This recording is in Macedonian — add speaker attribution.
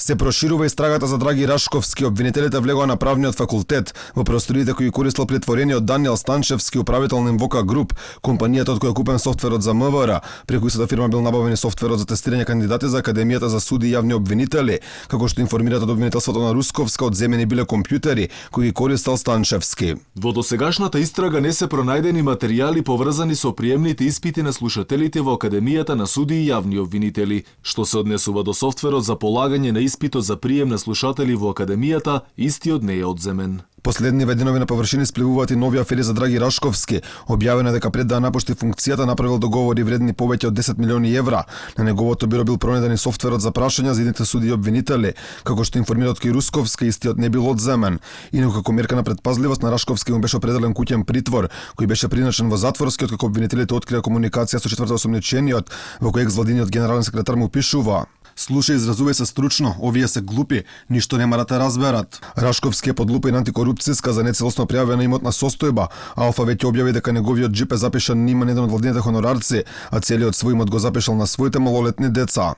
Speaker 1: Се проширува истрагата за Драги Рашковски. Обвинителите влегоа на правниот факултет во просториите кои користел претворениот Даниел Станчевски, управител на Инвока Груп, компанијата од која купен софтверот за МВР, преку истата фирма бил набавен софтверот за тестирање кандидати за Академијата за суди и јавни обвинители, како што информираат од обвинителството на Русковска, одземени биле компјутери кои ги користел Станчевски.
Speaker 2: Во досегашната истрага не се пронајдени материјали поврзани со приемните испити на слушателите во Академијата на суди и јавни обвинители, што се однесува до софтверот за полагање на испитот за прием на слушатели во Академијата, истиот не е одземен.
Speaker 1: Последни вединови на површини сплевуваат и нови афери за Драги Рашковски. Објавено е дека пред да напушти функцијата направил договори вредни повеќе од 10 милиони евра. На неговото биро бил пронеден и софтверот за прашања за идните суди и обвинители, како што информираат кој Русковски, истиот не бил одземен. Инаку како мерка на предпазливост на Рашковски му беше определен куќен притвор, кој беше приначен во затворскиот како обвинителите открија комуникација со четвртоосомничениот, во кој екс-владиниот генерален секретар му пишува: "Слушај, изразувај се стручно, овие се глупи, ништо нема да те разберат." Рашковски е под лупа и на антикорупцијска за нецелосно пријавена имотна состојба. Алфа веќе објави дека неговиот джип е запишан нима еден од владините хонорарци, а целиот свој имот го запишал на своите малолетни деца.